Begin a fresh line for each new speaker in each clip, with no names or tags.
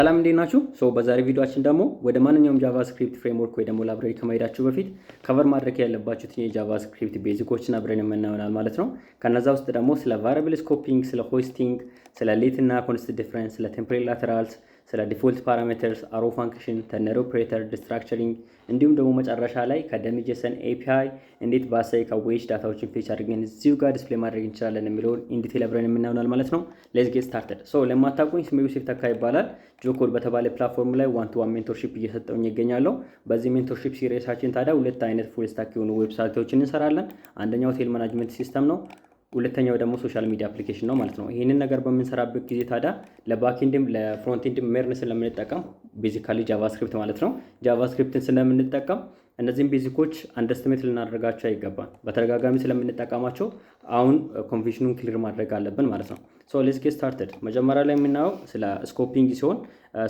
ሰላም፣ እንዴት ናችሁ? So በዛሬ ቪዲዮአችን ደግሞ ወደ ማንኛውም JavaScript framework ወይ ደግሞ library ከመሄዳችሁ በፊት cover ማድረግ ያለባችሁትን የ JavaScript basic ኦችን አብረን የምናየው ማለት ነው። ከነዛ ውስጥ ደግሞ ስለ variable scoping፣ ስለ hoisting፣ ስለ let እና const difference፣ ስለ template literals፣ ስለ default parameters፣ arrow function፣ ternary operator፣ destructuring እንዲሁም ደግሞ መጨረሻ ላይ ከ dummy JSON API እንዴት በ async await ዳታዎችን fetch አድርገን እዚሁ ጋር display ማድረግ እንችላለን የሚለውን in detail አብረን የምናየው ማለት ነው። Let's get started። So ለማታውቁኝ ስሜ ዮሴፍ ተካ ይባላል። ጆኮድ በተባለ platform ላይ one to one mentorship እየሰጠውኝ ይገኛለሁ። በዚህ mentorship series ኣችን ታዲያ ሁለት አይነት full stack የሆኑ website ኦችን እንሰራለን። አንደኛው hotel management system ነው። ሁለተኛው ደግሞ social media application ነው ማለት ነው። ይህንን ነገር በምንሰራበት ጊዜ ታዲያ ለባክኤንድም ለፍሮንትኤንድም ሜርን ስለምንጠቀም፣ basically JavaScript ማለት ነው። JavaScript ን ስለምንጠቀም እነዚህን basic ኦች underestimate ልናደርጋቸው አይገባም። በተደጋጋሚ ስለምንጠቀማቸው አሁን confusion ኑን clear ማድረግ አለብን ማለት ነው። So let's get started። መጀመሪያ ላይ የምናየው ስለ scoping ሲሆን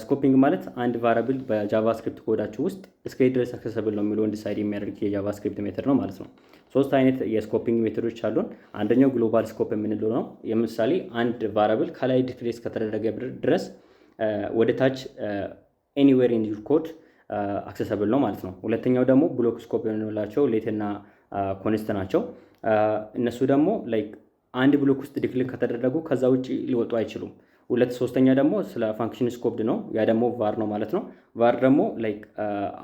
scoping ማለት አንድ variable በ JavaScript ኮዳችሁ ውስጥ እስከ ድረስ accessible ነው የሚለውን decide የሚያደርግ የ JavaScript method ነው ማለት ነው። ሶስት አይነት የ scoping method ኦች አሉን። አንደኛው global scope የምንለው ነው። ለምሳሌ አንድ variable ከላይ declare እስከተደረገ ድረስ ወደ ታች anywhere in your code accessible ነው ማለት ነው። ሁለተኛው ደግሞ block scope የምንላቸው let ና const ናቸው። እነሱ ደግሞ like አንድ block ውስጥ declare ከተደረጉ ከዛ ውጭ ሊወጡ አይችሉም። ሶስተኛ ደግሞ ስለ function scoped ነው። ያ ደግሞ var ነው ማለት ነው። Var ደግሞ like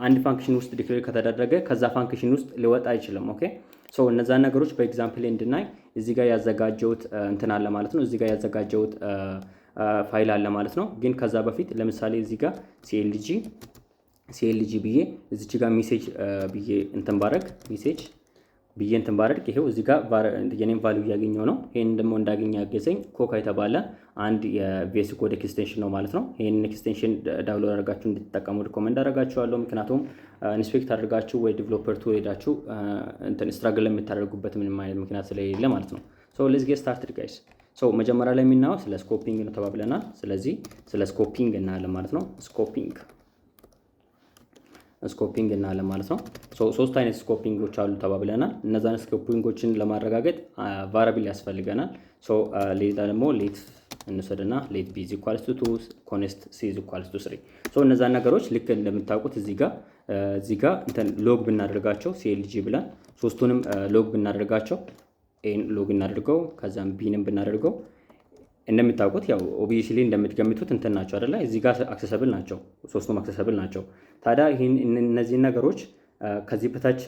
አንድ function ውስጥ declare ከተደረገ ከዛ function ውስጥ ሊወጣ አይችልም። Okay, so እነዛን ነገሮች በ example እንድናይ እዚህ ጋር ያዘጋጀሁት እንትን አለ ማለት ነው። እዚህ ጋር ያዘጋጀሁት ፋይል አለ ማለት ነው። ግን ከዛ በፊት ለምሳሌ እዚህ ጋር CLG ብዬ እዚች ጋር message ብዬ እንትን ባረግ፣ message ብዬ እንትን ባደርግ ይሄው እዚህ ጋር የኔን value እያገኘው ነው። ይሄን ደግሞ እንዳገኘ ያገዘኝ ኮካ የተባለ አንድ የ VS Code extension ነው ማለት ነው። ይሄንን extension download አድርጋችሁ እንድትጠቀሙ recommend አደርጋችኋለሁ። ምክንያቱም inspect አድርጋችሁ ወይ developer tool ሄዳችሁ እንትን struggle የምታደርጉበት ምንም አይነት ምክንያት ስለሌለ ማለት ነው። So let's get started, guys። So መጀመሪያ ላይ የምናየው ስለ scoping ነው ተባብለናል። ስለዚህ ስለ scoping እናያለን ማለት ነው። Scoping እናያለን ማለት ነው። ሶስት አይነት scoping ኦች አሉ ተባብለናል። እነዛን scoping ኦችን ለማረጋገጥ variable ያስፈልገናል። ሌላ ደግሞ let እንውሰድና let b is equals to two, const c is equals to three። እነዛን ነገሮች ልክ እንደምታውቁት እዚህ ጋር እንትን log ብናደርጋቸው፣ CLG ብለን ሶስቱንም log ብናደርጋቸው፣ a ን log እናደርገው፣ ከዛም b ንም ብናደርገው፣ እንደምታውቁት ያው obviously እንደምትገምቱት እንትን ናቸው አይደለ? እዚህ ጋር accessible ናቸው፣ ሶስቱም accessible ናቸው። ታዲያ ይህን እነዚህን ነገሮች ከዚህ በታች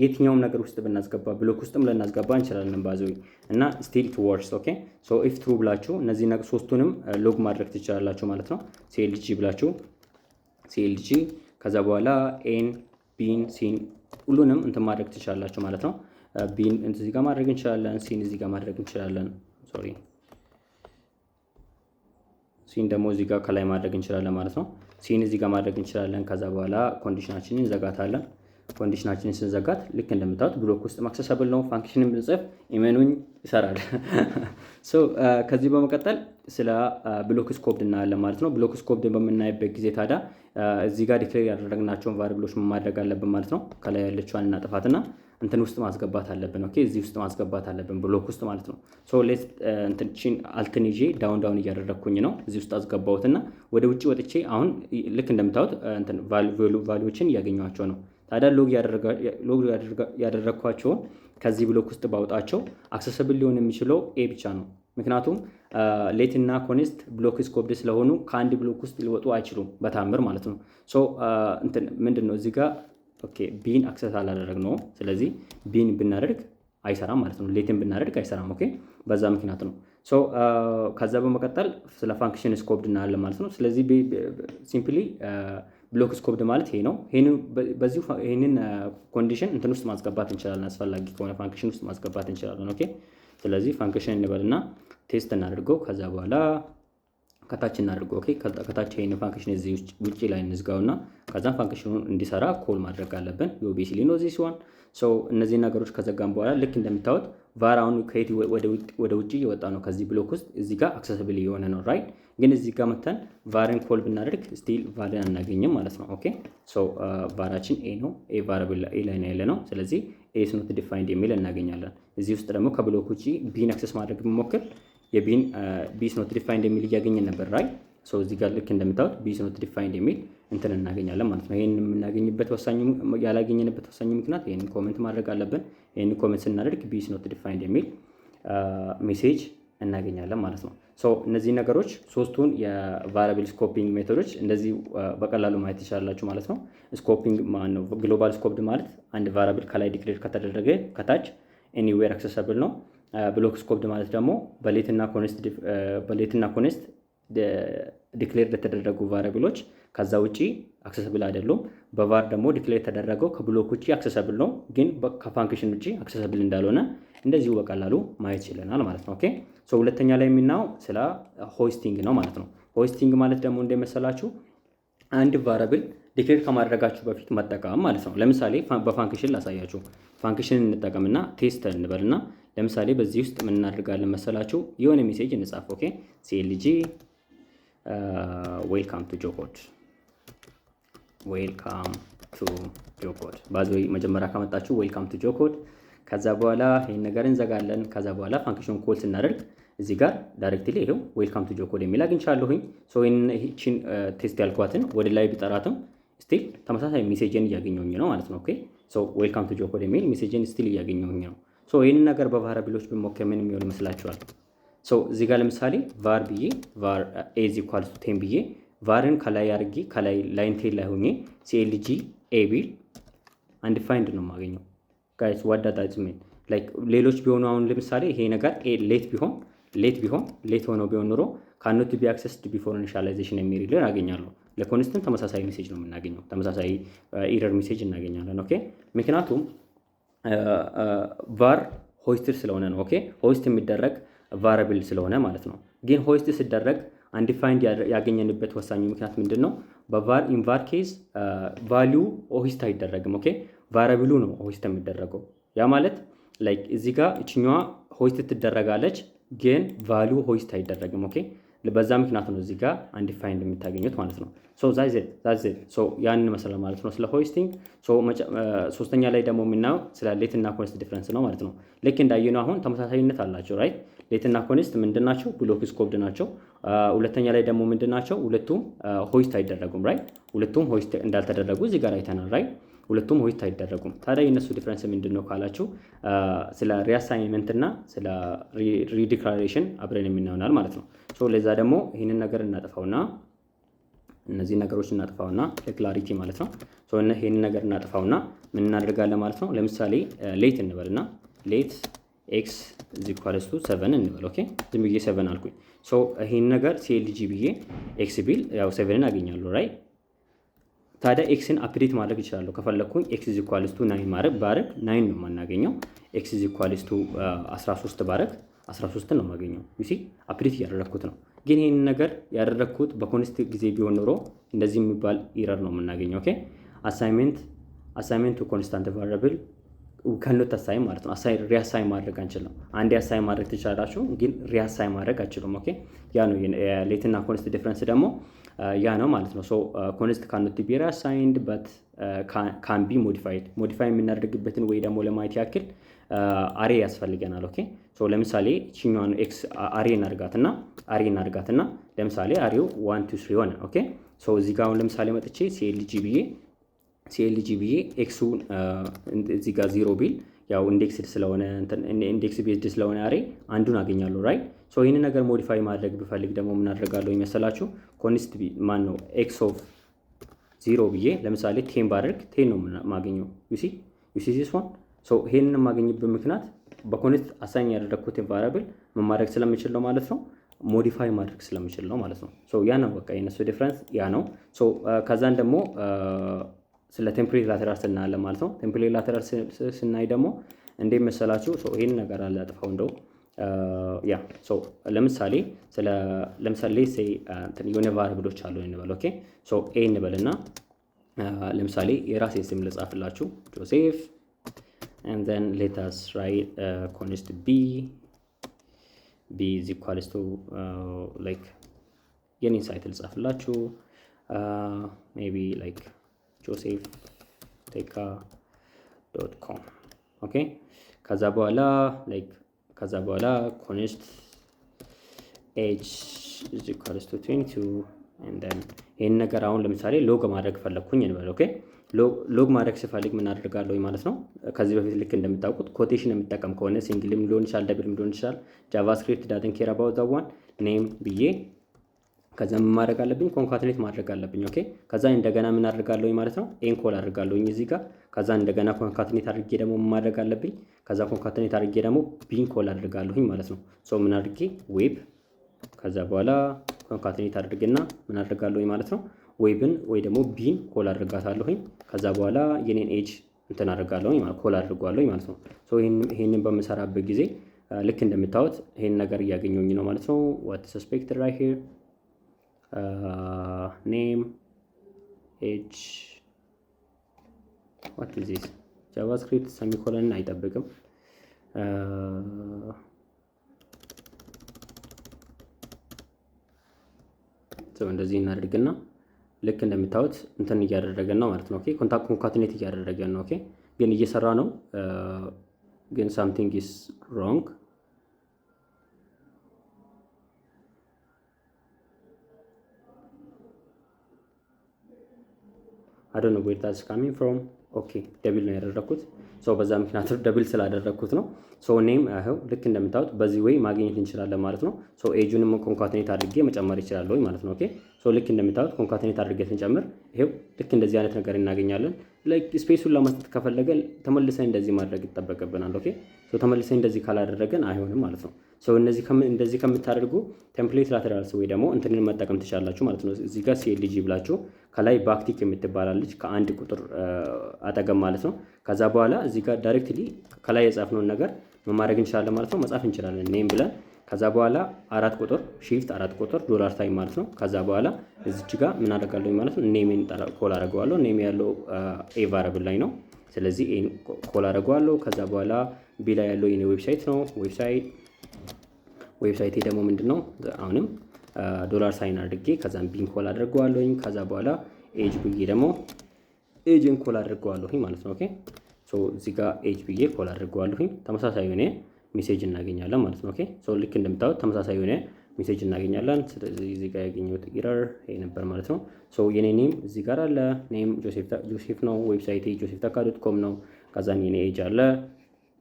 የትኛውም ነገር ውስጥ ብናስገባ፣ block ውስጥም ልናስገባ እንችላለን by the way፣ እና still it works። Okay, so if true ብላችሁ እነዚህ ሶስቱንም log ማድረግ ትችላላችሁ ማለት ነው። CLG ብላችሁ CLG ከዛ በኋላ a ን፣ b ን፣ c ን ሁሉንም እንትን ማድረግ ትችላላችሁ ማለት ነው። b ን እዚህ ጋር ማድረግ እንችላለን። c ን እዚህ ጋር ማድረግ እንችላለን። Sorry, c ን ደግሞ እዚህ ጋር ከላይ ማድረግ እንችላለን ማለት ነው። c ን እዚህ ጋር ማድረግ እንችላለን። ከዛ በኋላ condition ኣችንን እንዘጋታለን። Condition ኣችንን ስንዘጋት ልክ እንደምታዩት block ውስጥ accessible ነው። Function ን ብንጽፍ ኢሜኑኝ ይሰራል። So ከዚህ በመቀጠል ስለ block scoped እናያለን ማለት ነው። Block scoped በምናይበት ጊዜ ታዲያ እዚህ ጋር declare ያደረግናቸውን variable ኦች ማድረግ አለብን ማለት ነው። ከላይ ያለችዋን እናጥፋትና እንትን ውስጥ ማስገባት አለብን። Okay, እዚህ ውስጥ ማስገባት አለብን፣ block ውስጥ ማለት ነው። So let እንትንቺን alt ን ይዤ down down እያደረግኩኝ ነው። እዚህ ውስጥ አስገባሁትና ወደ ውጭ ወጥቼ አሁን ልክ እንደምታዩት እንትን value ዎችን እያገኘኋቸው ነው። ታዲያ log ያደረግኳቸውን ከዚህ block ውስጥ ባውጣቸው accessible ሊሆን የሚችለው a ብቻ ነው። ምክንያቱም let እና const block scoped ስለሆኑ ከአንድ block ውስጥ ሊወጡ አይችሉም በታምር ማለት ነው። So እንትን ምንድን ነው እዚህ ጋር፣ okay, b ን access አላደረግነውም። ስለዚህ b ን ብናደርግ አይሰራም ማለት ነው። Let ን ብናደርግ አይሰራም። Okay, በዛ ምክንያት ነው። So ከዛ በመቀጠል ስለ function scoped እናያለን ማለት ነው። ስለዚህ simply block scoped ማለት ይሄ ነው። በዚሁ ይሄንን condition እንትን ውስጥ ማስገባት እንችላለን። አስፈላጊ ከሆነ function ውስጥ ማስገባት እንችላለን። Okay, ስለዚህ function እንበልና test እናድርገው። ከዛ በኋላ ከታች እናድርገው። Okay, ከታች ይሄንን function እዚህ ውጭ ላይ እንዝጋውና ከዛም function ኑን እንዲሰራ call ማድረግ አለብን። Obviously know this one። So እነዚህን ነገሮች ከዘጋን በኋላ ልክ እንደምታዩት var አሁን ከየት ወደ ውጭ እየወጣ ነው? ከዚህ block ውስጥ እዚህ ጋር accessible እየሆነ ነው፣ right? ግን እዚህ ጋር መተን var ን call ብናደርግ still var ን አናገኝም ማለት ነው። Okay, so var ኣችን a ነው። A variable a ላይ ነው ያለ ነው። ስለዚህ a is not defined የሚል እናገኛለን። እዚህ ውስጥ ደግሞ ከ block ውጭ b ን access ማድረግ ብንሞክር የ b ን b is not defined የሚል እያገኘን ነበር፣ right? So እዚህ ጋር ልክ እንደምታዩት b is not defined የሚል እንትን እናገኛለን ማለት ነው። ይህን የምናገኝበት ወሳኙ ያላገኘንበት ወሳኙ ምክንያት ይህንን comment ማድረግ አለብን። ይህንን comment ስናደርግ b is not defined የሚል message እናገኛለን ማለት ነው። So እነዚህ ነገሮች ሶስቱን የ variable scoping method ኦች እንደዚህ በቀላሉ ማየት ትችላላችሁ ማለት ነው። Scoping ማን ነው? Global scoped ማለት አንድ variable ከላይ declare ከተደረገ ከታች anywhere accessible ነው። Block scoped ማለት ደግሞ በ let ና const declare ለተደረጉ variable ኦች ከዛ ውጪ accessible አይደሉም። በ var ደግሞ declare የተደረገው ከ block ውጪ accessible ነው፣ ግን ከ function ውጪ accessible እንዳልሆነ እንደዚሁ በቀላሉ ማየት ችለናል ማለት ነው። Okay, so ሁለተኛ ላይ የምናየው ስለ hoisting ነው ማለት ነው። Hoisting ማለት ደግሞ እንደመሰላችሁ አንድ variable declare ከማድረጋችሁ በፊት መጠቀም ማለት ነው። ለምሳሌ በ function ላሳያችሁ። Function እንጠቀምና test እንበልና ለምሳሌ በዚህ ውስጥ ምን እናደርጋለን መሰላችሁ? የሆነ message እንጻፍ። Okay, clg welcome to ጆኮድ፣ welcome to ጆኮድ። By the way መጀመሪያ ከመጣችሁ welcome to ጆኮድ። ከዛ በኋላ ይህን ነገር እንዘጋለን። ከዛ በኋላ function call ስናደርግ እዚህ ጋር directly ይሄው welcome to ጆኮድ የሚል አግኝቻለሁኝ። ይህችን test ያልኳትን ወደ ላይ ብጠራትም still ተመሳሳይ message ን እያገኘሁኝ ነው ማለት ነው። Okay, so welcome to ጆኮድ የሚል message ን still እያገኘሁኝ ነው። So ይህንን ነገር በ variable ኦች ብሞክር ምን የሚሆን ይመስላችኋል? So እዚህ ጋር ለምሳሌ var ብዬ var a is equals to 10 ብዬ var ን ከላይ አድርጌ ከላይ line 10 ላይ ሆኜ clg a ብል undefined ነው የማገኘው። Guys, what does that mean? Like ሌሎች ቢሆኑ አሁን ለምሳሌ ይሄ ነገር let ቢሆን let ሆኖ ቢሆን ኖሮ ካኖት ቢ አክሰስድ ቢፎር ኢኒሻላይዜሽን የሚል error አገኛለሁ። ለ const ም ተመሳሳይ message ነው የምናገኘው፣ ተመሳሳይ error message እናገኛለን። Okay, ምክንያቱም var hoisted ስለሆነ ነው። Okay, hoist የሚደረግ variable ስለሆነ ማለት ነው። ግን hoist ሲደረግ undefined ያገኘንበት ወሳኙ ምክንያት ምንድን ነው? በ var in var case value hoist አይደረግም። Okay, variable ኡ ነው hoist የሚደረገው። ያ ማለት like እዚህ ጋር እችኛዋ hoist ትደረጋለች፣ ግን value hoist አይደረግም። Okay, በዛ ምክንያት ነው እዚህ ጋር undefined የምታገኙት ማለት ነው። So that's it. So ያንን መሰለ ማለት ነው ስለ hoisting። So ሶስተኛ ላይ ደግሞ የምናየው ስለ let እና const difference ነው ማለት ነው። ልክ እንዳየነው አሁን ተመሳሳይነት አላቸው፣ right? Let እና const ምንድን ናቸው? Block scoped ናቸው። ሁለተኛ ላይ ደግሞ ምንድን ናቸው? ሁለቱም hoist አይደረጉም፣ right? ሁለቱም hoist እንዳልተደረጉ እዚህ ጋር አይተናል፣ right? ሁለቱም hoist አይደረጉም። ታዲያ የእነሱ difference ምንድን ነው ካላችሁ ስለ reassignment እና ስለ redeclaration አብረን የምናየው ማለት ነው። So ለዛ ደግሞ ይህንን ነገር እናጥፋውና እነዚህ ነገሮች እናጥፋውና ለ clarity ማለት ነው። So ይህንን ነገር እናጥፋውና ምን እናደርጋለን ማለት ነው። ለምሳሌ let እንበልና let x is equals to 7 እንበል። Okay, ዝም ብዬ 7 አልኩኝ። So ይህን ነገር clg ብዬ x ብል ያው 7 ን አገኛለሁ፣ right? ታዲያ x ን update ማድረግ እችላለሁ ከፈለግኩኝ። x is equals to 9 ማድረግ ባረግ 9 ነው የማናገኘው። x is equals to 13 ባረግ 13 ነው የማገኘው። You see, update እያደረግኩት ነው። ግን ይህን ነገር ያደረግኩት በ const ጊዜ ቢሆን ኖሮ እንደዚህ የሚባል error ነው የምናገኘው። ኦኬ፣ አሳይንመንት ቱ ኮንስታንት ቫሪያብል ከኖት አሳይን ማለት ነው። Assign reassign ማድረግ አንችልም። አንዴ assign ማድረግ ትችላላችሁ፣ ግን reassign ማድረግ አትችሉም። Okay, ያ ነው የ let ና const difference ደግሞ ያ ነው ማለት ነው። ሶ ኮንስት ካኖት ቢ ሪአሳይንድ በት ካን ቢ ሞዲፋይድ። ሞዲፋይ የምናደርግበትን ወይ ደግሞ ለማየት ያክል array ያስፈልገናል። Okay, so ለምሳሌ ይችኛዋን x array እናርጋትና ለምሳሌ array ው 1 2 3 ሆነ። Okay, so እዚህ ጋር አሁን ለምሳሌ መጥቼ clg ብዬ x ኡ እዚህ ጋር 0 ቢል ያው index based ስለሆነ array አንዱን አገኛለሁ፣ right? So ይህንን ነገር modify ማድረግ ብፈልግ ደግሞ ምን አደርጋለሁ ይመሰላችሁ? Const ማን ነው x of 0 ብዬ ለምሳሌ 10 ባደርግ 10 ነው የማገኘው። You see this one? So ይሄንን የማገኝበት ምክንያት በ const assign ያደረግኩትን variable ምን ማድረግ ስለምችል ነው ማለት ነው፣ modify ማድረግ ስለምችል ነው ማለት ነው። So ያ ነው በቃ የነሱ difference ያ ነው። So ከዛን ደግሞ ስለ template literal ስናያለን ማለት ነው። Template literal ስናይ ደግሞ እንዴት መሰላችሁ? ይሄን ነገር አለ አጥፋው እንደው። Yeah, so ለምሳሌ say የሆነ variable ኦች አሉ እንበል። Okay, so a እንበልና ለምሳሌ የራሴ ስም ልጻፍላችሁ፣ ጆሴፍ፣ and then let us write const b is equals to like የኔን site ልጻፍላችሁ፣ maybe like ጆሴፍ ቴካ.com። Okay, ከዛ በኋላ like ከዛ በኋላ const age is equals to 22. ይህን ነገር አሁን ለምሳሌ log ማድረግ ፈለግኩኝ እንበል። Okay, log ማድረግ ስፈልግ ምን አደርጋለሁ ማለት ነው? ከዚህ በፊት ልክ እንደምታውቁት quotation የምጠቀም ከሆነ single ም ሊሆን ይችላል፣ double ም ሊሆን ይችላል። JavaScript doesn't care about that one። Name ብዬ ከዛ ምን ማድረግ አለብኝ? Concatenate ማድረግ አለብኝ። Okay, ከዛ እንደገና ምን አድርጋለሁኝ ማለት ነው? A ን call አድርጋለሁኝ እዚህ ጋር። ከዛ እንደገና concatenate አድርጌ ደግሞ ምን ማድረግ አለብኝ? ከዛ concatenate አድርጌ ደግሞ B ን call አድርጋለሁኝ ማለት ነው። So ምን አድርጌ web ከዛ በኋላ concatenate አድርግና ምን አድርጋለሁኝ ማለት ነው? Web ን ወይ ደግሞ B ን call አድርጋታለሁኝ። ከዛ በኋላ የኔን age እንትን አድርጋለሁኝ ማለት call አድርጓለሁኝ ማለት ነው። So ይሄንን በምሰራበት ጊዜ ልክ እንደምታዩት ይሄን ነገር እያገኘሁኝ ነው ማለት ነው። What suspect right here? Name, age, what is this? JavaScript semicolon ን አይጠብቅም። እንደዚህ እናድርግና ልክ እንደምታዩት እንትን እያደረገን ነው ማለት ነው። Okay, concatenate እያደረገን ነው። Okay, ግን እየሰራ ነው፣ ግን something is wrong. I don't know where that's coming from. Okay, double ነው ያደረኩት። So በዛ ምክንያት double ስላደረኩት ነው። So name ይኸው ልክ እንደምታዩት በዚህ way ማግኘት እንችላለን ማለት ነው። So age ኡንም concatenate አድርጌ መጨመር ይችላለሁ ማለት ነው። Okay, so ልክ እንደምታዩት concatenate አድርጌ ስንጨምር ይኸው ልክ እንደዚህ አይነት ነገር እናገኛለን። Like space ኡን ለመስጠት ከፈለገ ተመልሰን እንደዚህ ማድረግ ይጠበቅብናል። Okay, so ተመልሰን እንደዚህ ካላደረገን አይሆንም ማለት ነው። So እነዚህ እንደዚህ ከምታደርጉ template literals ወይ ደግሞ እንትንን መጠቀም ትችላላችሁ ማለት ነው። እዚህ ጋር CLG ብላችሁ ከላይ backtick የምትባላለች ከአንድ ቁጥር አጠገብ ማለት ነው። ከዛ በኋላ እዚህ ጋር directly ከላይ የጻፍነውን ነገር ምን ማድረግ እንችላለን ማለት ነው፣ መጻፍ እንችላለን name ብለን ከዛ በኋላ 4 ቁጥር shift 4 ቁጥር dollar sign ማለት ነው። ከዛ በኋላ እዚች ጋር ምን አደርጋለሁ ማለት ነው? Name ን call አደርገዋለሁ። Name ያለው a variable ላይ ነው። ስለዚህ A ን call አደርገዋለሁ። ከዛ በኋላ B ላይ ያለው የኔ website ነው። Website ኤ ደግሞ ምንድን ነው? አሁንም dollar sign አድርጌ ከዛም B ን call አድርገዋለሁኝ። ከዛ በኋላ age ብዬ ደግሞ age ን call አድርገዋለሁኝ ማለት ነው። Okay, so እዚህ ጋር age ብዬ call አድርገዋለሁኝ። ተመሳሳይ የሆነ message እናገኛለን ማለት ነው። Okay, so ልክ እንደምታዩት ተመሳሳይ የሆነ message እናገኛለን። ስለዚህ እዚህ ጋር ያገኘሁት error ይሄ ነበር ማለት ነው። So የኔ name እዚህ ጋር አለ። Name ጆሴፍ ነው። Website ኤ ጆሴፍ ተካ.com ነው። ከዛን የኔ age አለ።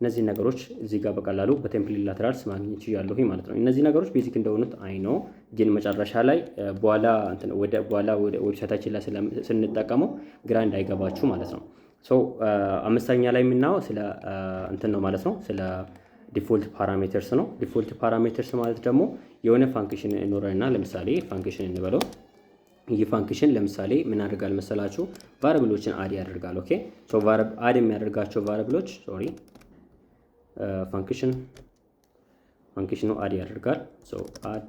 እነዚህ ነገሮች እዚህ ጋር በቀላሉ በ template literals ማግኘት ችያለሁ ማለት ነው። እነዚህ ነገሮች basic እንደሆኑት I know፣ ግን መጨረሻ ላይ በኋላ ወደ በኋላ ወደ website ኣችን ላይ ስንጠቀመው ግራ እንዳይገባችሁ ማለት ነው። So አምስተኛ ላይ የምናየው ስለ እንትን ነው ማለት ነው፣ ስለ default parameters ነው። Default parameters ማለት ደግሞ የሆነ function ይኖረንና ለምሳሌ function እንበለው። ይህ function ለምሳሌ ምን ያደርጋል መሰላችሁ? Variable ኦችን add ያደርጋል። Okay, so add የሚያደርጋቸው variable ኦች፣ sorry, function ኑ add ያደርጋል። So add,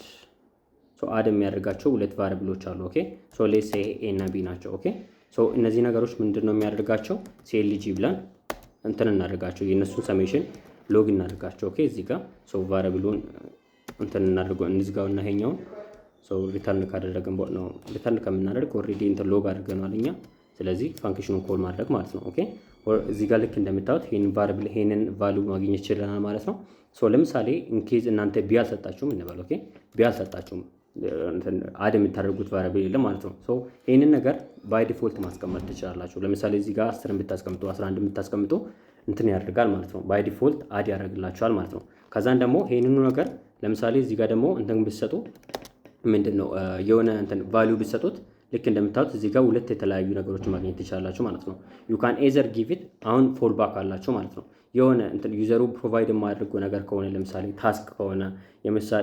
so add የሚያደርጋቸው ሁለት variable ኦች አሉ። Okay, so let's say A እና B ናቸው። Okay, so እነዚህ ነገሮች ምንድን ነው የሚያደርጋቸው? CLG ብለን እንትን እናደርጋቸው፣ የእነሱን summation log እናደርጋቸው። Okay, እዚህ ጋር so variable ኡን እንትን እናደርገው እንዝጋው እና ይሄኛውን so return ካደረግን ነው return ከምናደርግ already እንትን log አድርገናል እኛ። ስለዚህ function ኑን call ማድረግ ማለት ነው። Okay, እዚህ ጋር ልክ እንደምታዩት ይሄንን variable ይሄንን value ማግኘት ችለናል ማለት ነው። So ለምሳሌ in case እናንተ B አልሰጣችሁም እንበል። Okay, B አልሰጣችሁም፣ add የምታደርጉት variable የለም ማለት ነው። So ይሄንን ነገር by default ማስቀመጥ ትችላላችሁ። ለምሳሌ እዚህ ጋር 10 ብታስቀምጡ፣ 11 ብታስቀምጡ እንትን ያደርጋል ማለት ነው። By default add ያደርግላችኋል ማለት ነው። ከዛን ደግሞ ይሄንኑ ነገር ለምሳሌ እዚህ ጋር ደግሞ እንትን ብትሰጡ፣ ምንድን ነው፣ የሆነ እንትን value ብትሰጡት ልክ እንደምታዩት እዚህ ጋር ሁለት የተለያዩ ነገሮችን ማግኘት ትችላላችሁ ማለት ነው። You can either give it፣ አሁን fallback አላቸው ማለት ነው። የሆነ እንትን user ኡ provide የማያደርገው ነገር ከሆነ፣ ለምሳሌ task ከሆነ፣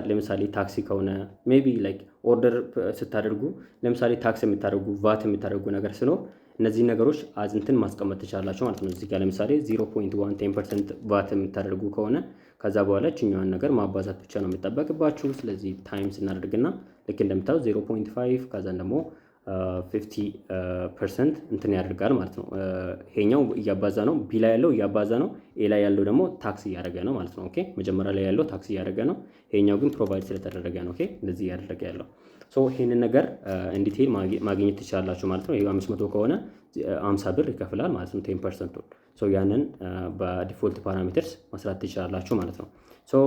ለምሳሌ ታክሲ ከሆነ፣ maybe like order ስታደርጉ ለምሳሌ tax የምታደርጉ፣ ቫት የምታደርጉ ነገር ሲኖር እነዚህ ነገሮች as እንትን ማስቀመጥ ትችላላችሁ ማለት ነው። እዚህ ጋር ለምሳሌ 0.1 10% ቫት የምታደርጉ ከሆነ ከዛ በኋላ ችኛዋን ነገር ማባዛት ብቻ ነው የሚጠበቅባችሁ። ስለዚህ times እናደርግና ልክ እንደምታዩት 0.5 ከዛን ደግሞ 50% እንትን ያደርጋል ማለት ነው። ይሄኛው እያባዛ ነው፣ B ላይ ያለው እያባዛ ነው፣ A ላይ ያለው ደግሞ tax እያደረገ ነው ማለት ነው። Okay, መጀመሪያ ላይ ያለው tax እያደረገ ነው፣ ይሄኛው ግን provide ስለተደረገ ነው። Okay, እንደዚህ እያደረገ ያለው። So ይሄንን ነገር in detail ማግኘት ትችላላችሁ ማለት ነው። ይሄ 500 ከሆነ 50 ብር ይከፍላል ማለት ነው፣ 10 percent ኡን። So ያንን በ default parameters መስራት ትችላላችሁ ማለት ነው። So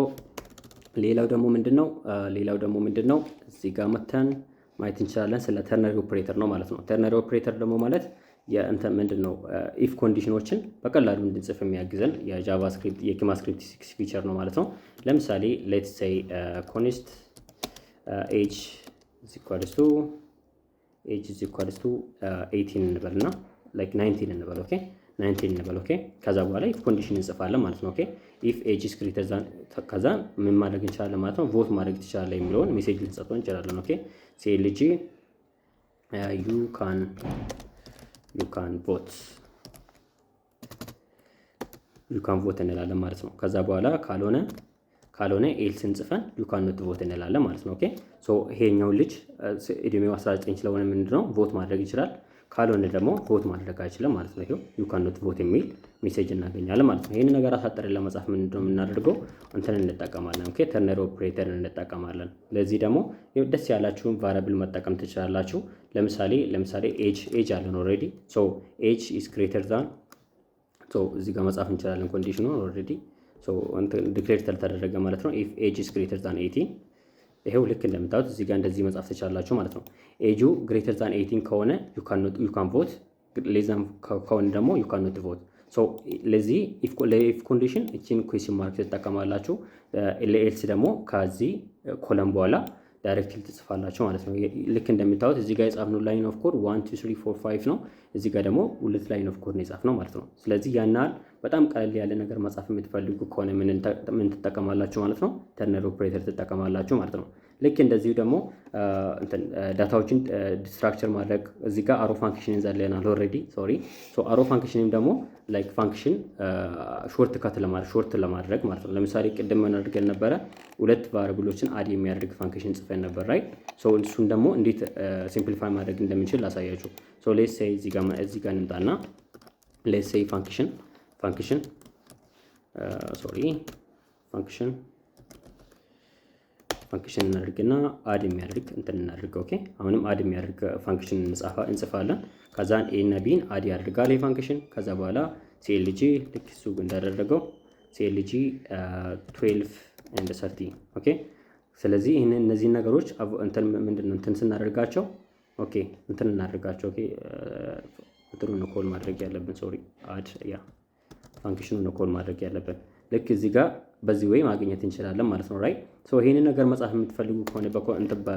ሌላው ደግሞ ምንድን ነው? ሌላው ደግሞ ምንድን ነው? እዚህ ጋር መተን ማየት እንችላለን ስለ ternary operator ነው ማለት ነው። Ternary operator ደግሞ ማለት የእንትን ምንድን ነው፣ if condition ኦችን በቀላሉ እንድንጽፍ የሚያግዘን የ JavaScript የ ECMAScript 6 feature ነው ማለት ነው። ለምሳሌ let's say const age is equals to 18 እንበልና like 19 እንበል፣ okay፣ 19 እንበል፣ okay። ከዛ በኋላ if condition እንጽፋለን ማለት ነው። Okay፣ if age is greater than፣ ከዛ ምን ማድረግ እንችላለን ማለት ነው፣ vote ማድረግ ትችላለህ የሚለውን message ልንጽፈው እንችላለን። Okay፣ clg you can vote፣ you can vote እንላለን ማለት ነው። ከዛ በኋላ ካልሆነ ኤልስ እንጽፈን ዩ ካን ኖት ቮት እንላለን ማለት ነው። Okay፣ so ይሄኛው ልጅ እድሜው 19 ስለሆነ ምንድነው vote ማድረግ ይችላል። ካልሆነ ደግሞ vote ማድረግ አይችልም ማለት ነው። ይሄው ዩ ካን ኖት ቮት የሚል message እናገኛለን ማለት ነው። ይሄን ነገር አሳጥረን ለመጻፍ ምንድነው የምናደርገው? እንትን እንጠቀማለን። Okay፣ ternary operator እንጠቀማለን። ለዚህ ደግሞ ደስ ያላችሁን variable መጠቀም ትችላላችሁ። ለምሳሌ age አለን already፣ so age is greater than፣ so እዚህ ጋር መጻፍ እንችላለን condition ኑን፣ already so declare ተደረገ ማለት ነው። If age is greater than 18፣ ይሄው ልክ እንደምታዩት እዚህ ጋር እንደዚህ መጻፍ ትችላላችሁ ማለት ነው። Age ኡ greater than 18 ከሆነ you can vote፣ less than ከሆነ ደግሞ ዩ ካን ኖት ቮት። ሶ ለዚህ ለ if condition እቺን question mark ትጠቀማላችሁ። ለ else ደግሞ ከዚህ colon በኋላ directly ትጽፋላችሁ ማለት ነው። ልክ እንደምታዩት እዚህ ጋር የጻፍነው line of code 1 2 3 4 5 ነው። እዚህ ጋር ደግሞ ሁለት line of code ነው የጻፍነው ማለት ነው። ስለዚህ ያን ያህል በጣም ቀለል ያለ ነገር መጻፍ የምትፈልጉ ከሆነ ምን ትጠቀማላችሁ ማለት ነው? Ternary operator ትጠቀማላችሁ ማለት ነው። ልክ እንደዚሁ ደግሞ data ዎችን destructure ማድረግ፣ እዚህ ጋር arrow function እንዘለናል already፣ sorry። So arrow function ም ደግሞ like function short cut ለማድረግ፣ short ለማድረግ ማለት ነው። ለምሳሌ ቅድም ምን አድርገን ነበረ? ሁለት variable ኦችን add የሚያደርግ function ጽፈን ነበር፣ right? So እሱን ደግሞ እንዴት simplify ማድረግ እንደምንችል ላሳያችሁ። So let's say እዚህ ጋር እንምጣና let's say function sorry function እናድርግና add የሚያደርግ እንትን እናድርግ። Okay፣ አሁንም add የሚያደርግ function እንጽፋለን። ከዛን a እና b ን add ያደርጋል ይህ function። ከዛ በኋላ clg ልክ እሱ እንዳደረገው clg 12 and 13፣ okay። ስለዚህ ይህንን እነዚህን ነገሮች እንትን ምንድን ነው እንትን ስናደርጋቸው፣ okay፣ እንትን እናደርጋቸው፣ okay፣ እንትኑን ነው call ማድረግ ያለብን፣ sorry፣ add ያ function ኑ ነው call ማድረግ ያለብን። ልክ እዚህ ጋር በዚህ way ማግኘት እንችላለን ማለት ነው፣ right? So ይሄንን ነገር መጻፍ የምትፈልጉ ከሆነ በ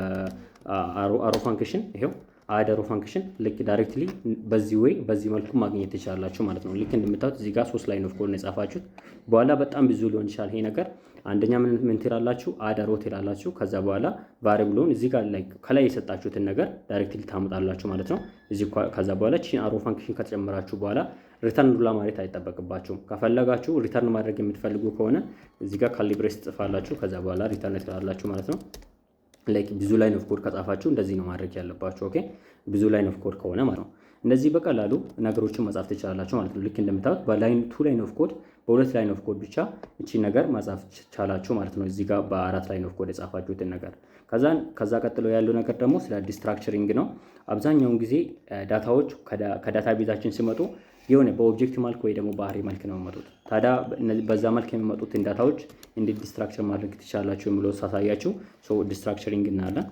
arrow function፣ ይሄው add arrow function፣ ልክ directly በዚህ way በዚህ መልኩ ማግኘት ትችላላችሁ ማለት ነው። ልክ እንደምታዩት እዚህ ጋር ሶስት line of code ነው የጻፋችሁት። በኋላ በጣም ብዙ ሊሆን ይችላል ይሄ ነገር። አንደኛ ምን ትላላችሁ? Add arrow ትላላችሁ። ከዛ በኋላ variable ኡን እዚህ ጋር ላይ ከላይ የሰጣችሁትን ነገር directly ታመጣላችሁ ማለት ነው። እዚህ ከዛ በኋላ ቺን arrow function ከተጨመራችሁ በኋላ return ዱላ ማለት አይጠበቅባችሁም። ከፈለጋችሁ return ማድረግ የምትፈልጉ ከሆነ እዚህ ጋር curly brace ትጽፋላችሁ። ከዛ በኋላ return ትላላችሁ ማለት ነው። Like ብዙ line of code ከጻፋችሁ እንደዚህ ነው ማድረግ ያለባችሁ። Okay፣ ብዙ line of code ከሆነ ማለት ነው። እንደዚህ በቀላሉ ነገሮችን መጻፍ ትችላላችሁ ማለት ነው። ልክ እንደምታዩት በ line two line of code፣ በሁለት line of code ብቻ እቺ ነገር መጻፍ ቻላችሁ ማለት ነው። እዚህ ጋር በአራት line of code የጻፋችሁትን ነገር። ከዛ ቀጥሎ ያለው ነገር ደግሞ ስለ destructuring ነው። አብዛኛውን ጊዜ data ዎች ከ database ኣችን ሲመጡ የሆነ በ object መልክ ወይ ደግሞ በ array መልክ ነው የሚመጡት። ታዲያ በዛ መልክ የሚመጡትን data ዎች እንዴት destructure ማድረግ ትችላላችሁ የሚለው ሳሳያችሁ destructuring እናያለን።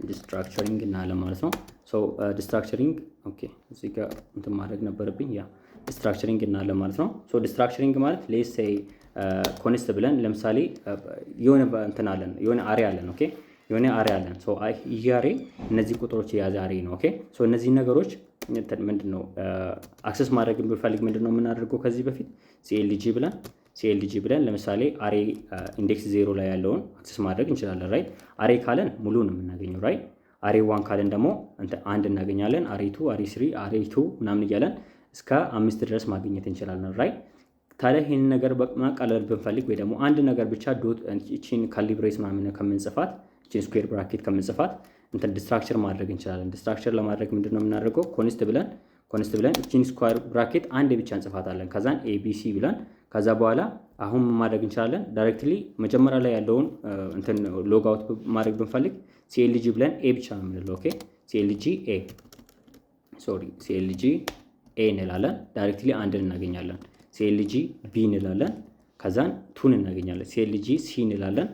Destructuring እናያለን ማለት ነው። So destructuring፣ okay፣ እዚህ ጋር እንትን ማድረግ ነበረብኝ። Yeah፣ destructuring እናያለን ማለት ነው። So destructuring ማለት let's say const ብለን ለምሳሌ የሆነ እንትን አለን፣ የሆነ array አለን፣ okay፣ የሆነ array አለን። So ይህ array እነዚህ ቁጥሮች የያዘ array ነው። Okay፣ so እነዚህ ነገሮች ምንድን ነው access ማድረግ ብንፈልግ ምንድን ነው የምናደርገው? ከዚህ በፊት clg ብለን ለምሳሌ array index 0 ላይ ያለውን access ማድረግ እንችላለን። Right? Array ካለን ሙሉ ነው የምናገኘው። Right? Array 1 ካለን ደግሞ አንድ እናገኛለን። Array 2፣ array 3፣ array 2 ምናምን እያለን እስከ አምስት ድረስ ማግኘት እንችላለን። Right? ታዲያ ይህንን ነገር ማቃለል ብንፈልግ ወይ ደግሞ አንድ ነገር ብቻ dot እቺን curly brace ምናምን ከምንጽፋት፣ እቺን square bracket ከምንጽፋት እንትን destructure ማድረግ እንችላለን። Destructure ለማድረግ ምንድን ነው የምናደርገው? Const ብለን እቺን square bracket አንድ ብቻ እንጽፋታለን። ከዛን ABC ብለን ከዛ በኋላ አሁን ምን ማድረግ እንችላለን? Directly መጀመሪያ ላይ ያለውን እንትን log out ማድረግ ብንፈልግ clg ብለን a ብቻ ነው የምንለው። Okay፣ clg a፣ sorry፣ clg a እንላለን። Directly አንድን እናገኛለን። clg b እንላለን። ከዛን two ን እናገኛለን። clg c እንላለን። ከዛን three እናገኛለን። clg d እንላለን።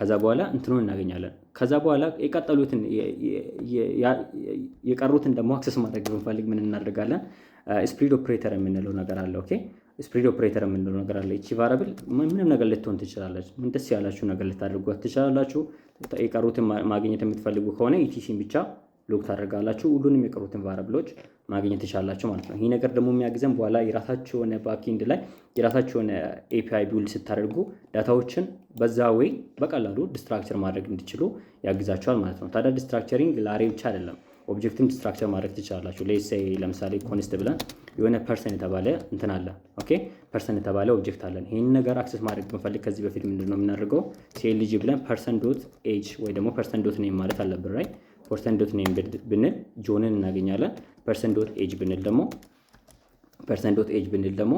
ከዛ በኋላ እንትኑን እናገኛለን። ከዛ በኋላ የቀጠሉትን የቀሩትን ደግሞ access ማድረግ ብንፈልግ ምን እናደርጋለን? Spread operator የምንለው ነገር አለ። Okay, spread operator የምንለው ነገር አለ። ይቺ variable ምንም ነገር ልትሆን ትችላለች። ምን ደስ ያላችሁ ነገር ልታደርጓት ትችላላችሁ። የቀሩትን ማግኘት የምትፈልጉ ከሆነ etc ን ብቻ log ታደርጋላችሁ። ሁሉንም የቀሩትን variable ኦች ማግኘት ትችላላችሁ ማለት ነው። ይህ ነገር ደግሞ የሚያግዘን በኋላ የራሳችሁ የሆነ backend ላይ የራሳችሁ የሆነ API build ስታደርጉ data ዎችን በዛ way በቀላሉ destructure ማድረግ እንዲችሉ ያግዛችኋል ማለት ነው። ታዲያ destructuring ለ array ብቻ አይደለም፣ object ም destructure ማድረግ ትችላላችሁ። Let's say ለምሳሌ const ብለን የሆነ person የተባለ እንትን አለ። Okay, person የተባለ object አለን። ይህን ነገር access ማድረግ ብንፈልግ ከዚህ በፊት ምንድን ነው የምናደርገው? clg ብለን person dot age ወይ ደግሞ person dot name ማለት አለብን፣ right? Person dot name ብንል ጆንን እናገኛለን። Person dot age ብንል ደግሞ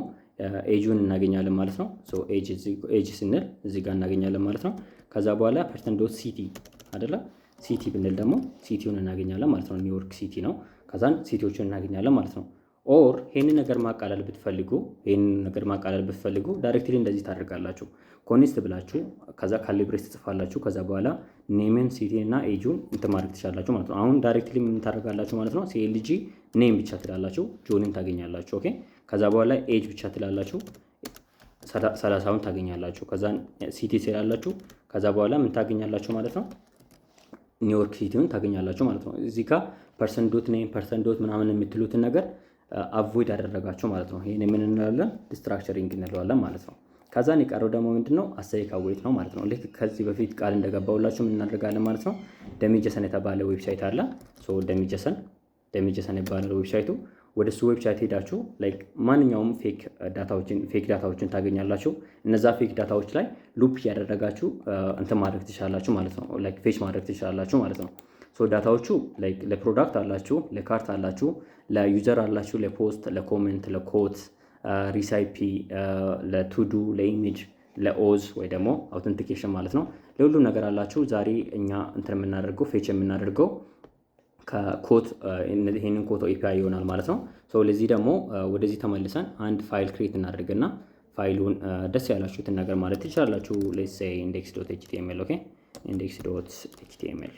age ኡን እናገኛለን ማለት ነው። Age ስንል እዚህ ጋር እናገኛለን ማለት ነው። ከዛ በኋላ person dot city አይደለ? City ብንል ደግሞ city ውን እናገኛለን ማለት ነው። ኒውዮርክ City ነው። ከዛን city ዎችን እናገኛለን ማለት ነው። Or ይህንን ነገር ማቃለል ብትፈልጉ directly እንደዚህ ታደርጋላችሁ። Const ብላችሁ ከዛ curly brace ትጽፋላችሁ። ከዛ በኋላ name ን፣ city እና age ኡን እንትን ማድረግ ትችላላችሁ ማለት ነው። አሁን directly ምን ታደርጋላችሁ ማለት ነው? clg name ብቻ ትላላችሁ፣ ጆንን ታገኛላችሁ። Okay, ከዛ በኋላ age ብቻ ትላላችሁ፣ 30ውን ታገኛላችሁ። ከዛ city ትላላችሁ። ከዛ በኋላ ምን ታገኛላችሁ ማለት ነው? ኒውዮርክ City ውን ታገኛላችሁ ማለት ነው። እዚህ ጋር person dot name፣ person dot ምናምን የምትሉትን ነገር avoid አደረጋችሁ ማለት ነው። ይህን ምን እንላለን? Destructuring እንለዋለን ማለት ነው። ከዛን የቀረው ደግሞ ምንድነው? Async await ነው ማለት ነው። ልክ ከዚህ በፊት ቃል እንደገባሁላችሁ ምን እናደርጋለን ማለት ነው? DummyJSON የተባለ website አለ። DummyJSON ይባላል website ኡ። ወደ እሱ website ሄዳችሁ like ማንኛውም fake data ዎችን ታገኛላችሁ። እነዛ fake data ዎች ላይ loop እያደረጋችሁ እንትን ማድረግ ትችላላችሁ ማለት ነው። Like fetch ማድረግ ትችላላችሁ ማለት ነው። So data ዎቹ like ለ product አላችሁ፣ ለ cart አላችሁ፣ ለ user አላችሁ፣ ለ post፣ ለ comment፣ ለ quote፣ recipe፣ ለ todo፣ ለ image፣ ለ auth ወይ ደግሞ authentication ማለት ነው። ለሁሉም ነገር አላችሁ። ዛሬ እኛ እንትን የምናደርገው fetch የምናደርገው ከ quote ይህንን quote API ይሆናል ማለት ነው። ለዚህ ደግሞ ወደዚህ ተመልሰን አንድ file create እናደርግና ፋይሉን ደስ ያላችሁትን ነገር ማለት ትችላላችሁ። Let's say index.html። Okay, index.html።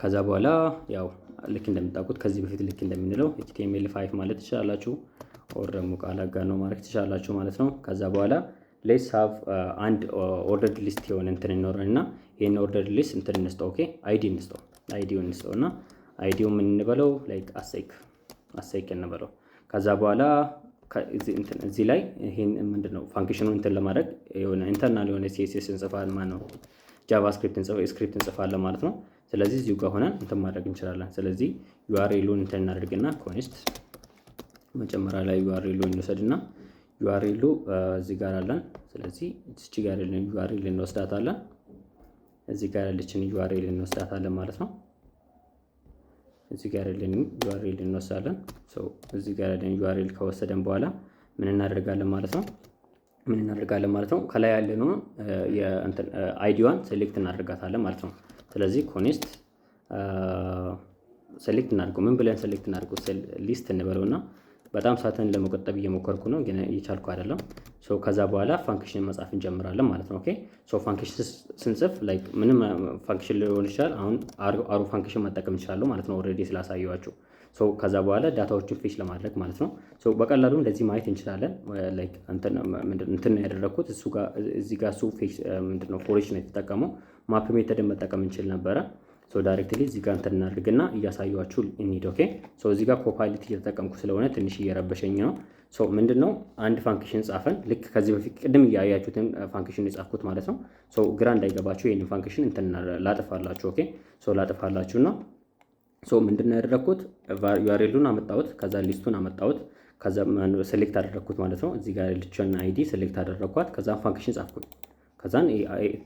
ከዛ በኋላ ያው ልክ እንደምታውቁት ከዚህ በፊት ልክ እንደምንለው HTML 5 ማለት ትችላላችሁ፣ or ደግሞ ቃል አጋኖ ማድረግ ትችላላችሁ ማለት ነው። ከዛ በኋላ let's have አንድ ordered list የሆነ እንትን ይኖረን እና ይህን ordered list እንትን እንስጠው። Okay, ID እንስጠው፣ ID ው እንስጠው እና ID ው ምን እንበለው? Like async እንበለው። ከዛ በኋላ እዚህ ላይ ይሄን ምንድን ነው function ኑ እንትን ለማድረግ የሆነ internal የሆነ CSS እንጽፋለን ማለት ነው። JavaScript script እንጽፋለን ማለት ነው። ስለዚህ እዚሁ ጋር ሆነን እንትን ማድረግ እንችላለን። ስለዚህ URL ኡን እንትን እናደርግና const መጀመሪያ ላይ URL ኡ እንውሰድና URL ኡ እዚህ ጋር አለን። ስለዚህ እዚች ጋር ያለን URL እንወስዳታለን። እዚህ ጋር ያለችን URL እንወስዳታለን ማለት ነው። እዚህ ጋር ያለን URL እንወስዳለን። እዚህ ጋር ያለን URL ከወሰደን በኋላ ምን እናደርጋለን ማለት ነው? ምን እናደርጋለን ማለት ነው? ከላይ ያለነው ID ዋን select እናደርጋታለን ማለት ነው። ስለዚህ const select እናድርገው። ምን ብለን select እናድርገው? List እንበለውና በጣም ሰዓትን ለመቆጠብ እየሞከርኩ ነው፣ ግን እየቻልኩ አይደለም። So ከዛ በኋላ function መጻፍ እንጀምራለን ማለት ነው። Okay, so function ስንጽፍ like ምንም function ሊሆን ይችላል። አሁን arrow function መጠቀም እንችላለን ማለት ነው፣ already ስላሳየኋችሁ። So ከዛ በኋላ data ዎችን fetch ለማድረግ ማለት ነው። So በቀላሉ እንደዚህ ማየት እንችላለን። Like እንትን ነው ያደረግኩት እሱ ጋር እዚህ ጋር እሱ fetch ምንድነው foreach ነው የተጠቀመው። Map method ን መጠቀም እንችል ነበረ። So directly እዚህ ጋር እንትን እናድርግና እያሳየኋችሁ እንሂድ። Okay, so እዚህ ጋር Copilot እየተጠቀምኩ ስለሆነ ትንሽ እየረበሸኝ ነው። So ምንድነው አንድ function ጻፈን፣ ልክ ከዚህ በፊት ቅድም እያያችሁትን function የጻፍኩት ማለት ነው። So ግራ እንዳይገባችሁ ይህንን function እንትን ላጥፋላችሁ። Okay, so ላጥፋላችሁ እና so ምንድነው ያደረግኩት? URL ኡን አመጣሁት፣ ከዛ list ኡን አመጣሁት፣ ከዛ select አደረግኩት ማለት ነው። እዚህ ጋር ያለችውን ID select አደረግኳት፣ ከዛ function ጻፍኩኝ። ከዛን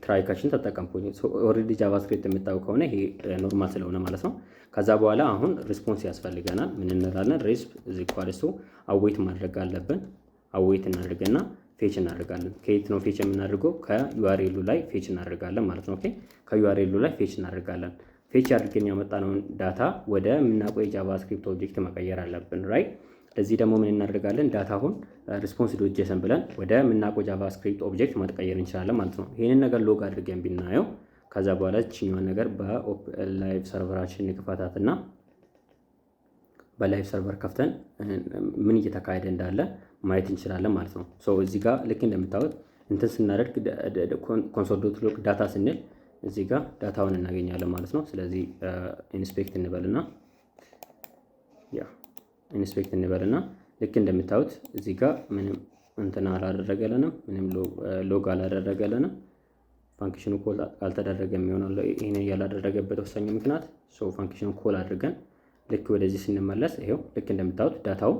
try catch ን ተጠቀምኩኝ። Already JavaScript የምታውቁ ከሆነ ይሄ normal ስለሆነ ማለት ነው። ከዛ በኋላ አሁን response ያስፈልገናል። ምን እንላለን? Resp is equals to await ማድረግ አለብን። Await እናደርግና fetch እናደርጋለን። ከየት ነው fetch የምናደርገው? ከ URL ኡ ላይ fetch እናደርጋለን ማለት ነው። Okay, ከ URL ኡ ላይ fetch እናደርጋለን። Fetch አድርገን ያመጣነውን data ወደ የምናውቀው የ JavaScript object መቀየር አለብን፣ right? ለዚህ ደግሞ ምን እናደርጋለን? Data ውን response.json ብለን ወደ ምናውቀው JavaScript object መቀየር እንችላለን ማለት ነው። ይህንን ነገር log አድርገን ብናየው፣ ከዛ በኋላ ችኛዋን ነገር በ live server ኣችን ንክፈታትና በ live server ከፍተን ምን እየተካሄደ እንዳለ ማየት እንችላለን ማለት ነው። So እዚህ ጋር ልክ እንደምታዩት እንትን ስናደርግ፣ console.log data ስንል እዚህ ጋር data ውን እናገኛለን ማለት ነው። ስለዚህ inspect እንበልና ልክ እንደምታዩት እዚህ ጋር ምንም እንትን አላደረገልንም፣ ምንም log አላደረገልንም። Function ኑ call አልተደረገም ይሆናል። ይሄን ያላደረገበት ወሳኙ ምክንያት፣ so function ኑ call አድርገን ልክ ወደዚህ ስንመለስ ይሄው ልክ እንደምታዩት data ው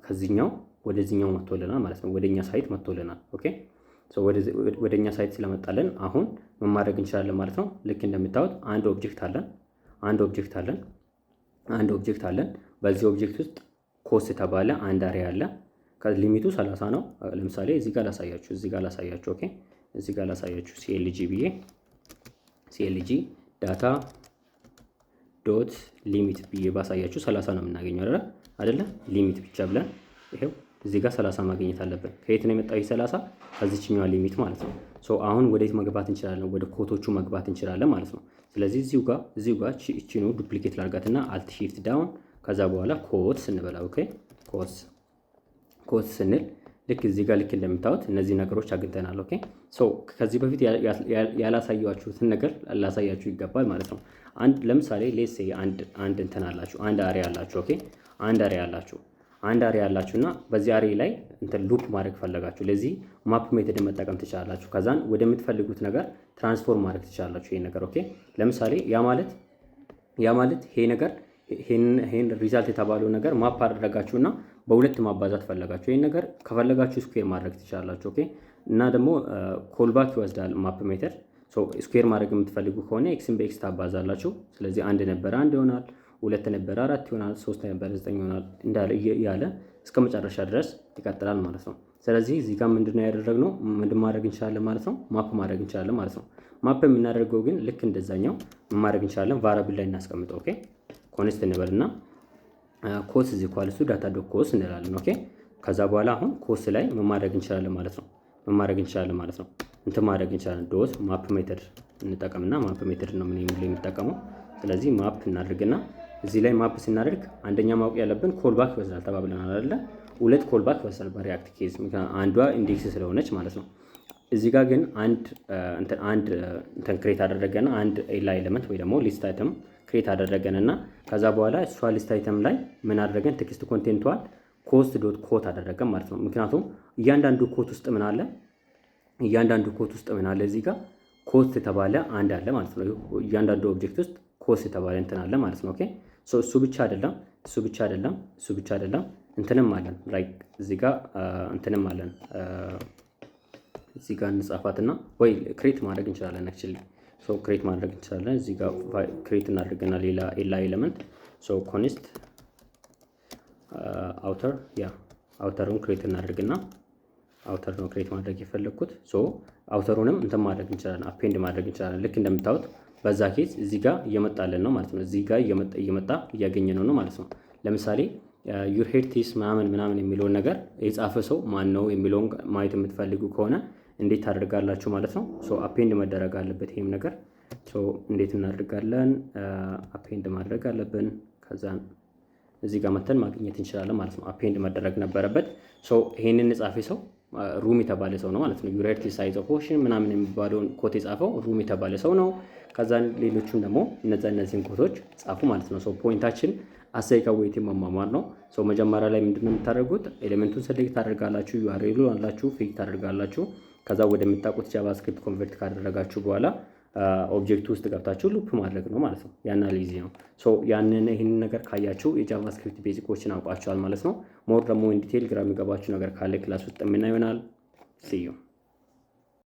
ከዚህኛው ወደዚህኛው መጥቶልናል ማለት ነው። ወደኛ site መጥቶልናል። Okay, so ወደኛ site ስለመጣልን አሁን ምን ማድረግ እንችላለን ማለት ነው። ልክ እንደምታዩት አንድ object አለን፣ አንድ object አለን፣ አንድ object አለን። በዚህ object ውስጥ quotes የተባለ አንድ array አለ። Limit ኡ 30 ነው። ለምሳሌ እዚህ ጋር ላሳያችሁ። Okay, እዚህ ጋር ላሳያችሁ፣ clg ብዬ clg data.limit ብዬ ባሳያችሁ 30 ነው የምናገኘው፣ አይደለ? አይደለ? Limit ብቻ ብለን ይሄው እዚህ ጋር 30 ማግኘት አለብን። ከየት ነው የመጣው ይህ 30? ከዚችኛዋ limit ማለት ነው። So አሁን ወዴት መግባት እንችላለን? ወደ quote ኦቹ መግባት እንችላለን ማለት ነው። ስለዚህ እዚሁ ጋር እቺኑ duplicate ላርጋትና alt shift down፣ ከዛ በኋላ quotes እንበላ። Okay, quotes፣ quotes ስንል ልክ እዚህ ጋር ልክ እንደምታዩት እነዚህ ነገሮች አግኝተናል። Okay, so ከዚህ በፊት ያላሳያችሁትን ነገር ላሳያችሁ ይገባል ማለት ነው። አንድ ለምሳሌ let's say አንድ እንትን አላችሁ፣ አንድ array አላችሁ። Okay, አንድ array አላችሁ፣ አንድ array አላችሁ እና በዚህ array ላይ እንትን loop ማድረግ ፈለጋችሁ። ለዚህ map method ን መጠቀም ትችላላችሁ። ከዛን ወደምትፈልጉት ነገር transform ማድረግ ትችላላችሁ ይሄን ነገር። Okay, ለምሳሌ ያ ማለት ይሄ ነገር ይሄን result የተባለው ነገር map አደረጋችሁና በሁለት ማባዛት ፈለጋችሁ። ይሄን ነገር ከፈለጋችሁ square ማድረግ ትችላላችሁ። Okay, እና ደግሞ callback ይወስዳል map method። Square ማድረግ የምትፈልጉ ከሆነ x ን በ x ታባዛላችሁ። ስለዚህ አንድ ነበረ አንድ ይሆናል፣ ሁለት ነበረ አራት ይሆናል፣ ሶስት ነበረ ዘጠኝ ይሆናል፣ እንዳለ እያለ እስከ መጨረሻ ድረስ ይቀጥላል ማለት ነው። ስለዚህ እዚህ ጋር ምንድነው ያደረግነው? ምንድን ማድረግ እንችላለን ማለት ነው? Map ማድረግ እንችላለን ማለት ነው። Map የምናደርገው ግን ልክ እንደዛኛው ማድረግ እንችላለን። Variable ላይ እናስቀምጠው። Okay, const እንበልና quotes is equals to data.quotes እንላለን። Okay, ከዛ በኋላ አሁን quotes ላይ ምን ማድረግ እንችላለን ማለት ነው? ምን ማድረግ እንችላለን ማለት ነው? እንትን ማድረግ እንችላለን። Dot map method እንጠቀምና map method ነው ምን የሚጠቀመው። ስለዚህ map እናድርግና እዚህ ላይ map ስናደርግ አንደኛ ማወቅ ያለብን callback ይወስዳል ተባብለናል አይደለ? ሁለት callback ይወስዳል በ React case፣ አንዷ index ስለሆነች ማለት ነው። እዚህ ጋር ግን አንድ እንትን create አደረገና አንድ li element ወይ ደግሞ list item create አደረገን እና ከዛ በኋላ እሷ list item ላይ ምን አደረገን? Text content ቷን quotes.quote አደረገን ማለት ነው። ምክንያቱም እያንዳንዱ quote ውስጥ ምን አለ? እያንዳንዱ quote ውስጥ ምን አለ? እዚህ ጋር quote የተባለ አንድ አለ ማለት ነው። እያንዳንዱ object ውስጥ quote የተባለ እንትን አለ ማለት ነው። Okay, so እሱ ብቻ አይደለም፣ እሱ ብቻ አይደለም፣ እሱ ብቻ አይደለም፣ እንትንም አለን፣ like እዚህ ጋር እንትንም አለን። እዚህ ጋር እንጻፋትና ወይ create ማድረግ እንችላለን። Actually, so create ማድረግ እንችላለን። እዚህ ጋር create እናድርግና ሌላ li element፣ so const outer፣ yeah, outer ኡን create እናድርግና outer ነው create ማድረግ የፈለግኩት። So outer ኡንም እንትን ማድረግ እንችላለን፣ append ማድረግ እንችላለን። ልክ እንደምታዩት በዛ case እዚህ ጋር እየመጣልን ነው ማለት ነው። እዚህ ጋር እየመጣ እያገኘ ነው ማለት ነው። ለምሳሌ "your heart is" ምናምን ምናምን የሚለውን ነገር የጻፈ ሰው ማን ነው የሚለውን ማየት የምትፈልጉ ከሆነ እንዴት ታደርጋላችሁ ማለት ነው። So append መደረግ አለበት ይሄም ነገር። So እንዴት እናደርጋለን? Append ማድረግ አለብን። ከዛ እዚህ ጋር መተን ማግኘት እንችላለን ማለት ነው። Append መደረግ ነበረበት። So ይሄንን የጻፈ ሰው ሩም የተባለ ሰው ነው ማለት ነው። "Your heart size of ocean" ምናምን የሚባለውን quote የጻፈው ሩም የተባለ ሰው ነው። ከዛ ሌሎቹም ደግሞ እነዚህን quote ኦች ጻፉ ማለት ነው። So point ኣችን async await መማማር ነው። So መጀመሪያ ላይ ምንድነው የምታደርጉት? Element ኡን select ታደርጋላችሁ፣ URL ኡ አላችሁ፣ fetch ታደርጋላችሁ። ከዛ ወደምታውቁት JavaScript convert ካደረጋችሁ በኋላ object ኡ ውስጥ ገብታችሁ loop ማድረግ ነው ማለት ነው። ያን easy ነው። So ያንን ይህንን ነገር ካያችሁ የ JavaScript basic ኦችን አውቃችኋል ማለት ነው። More ደግሞ in detail ግራ የሚገባችሁ ነገር ካለ class ውስጥ የምናየው ይሆናል። See you.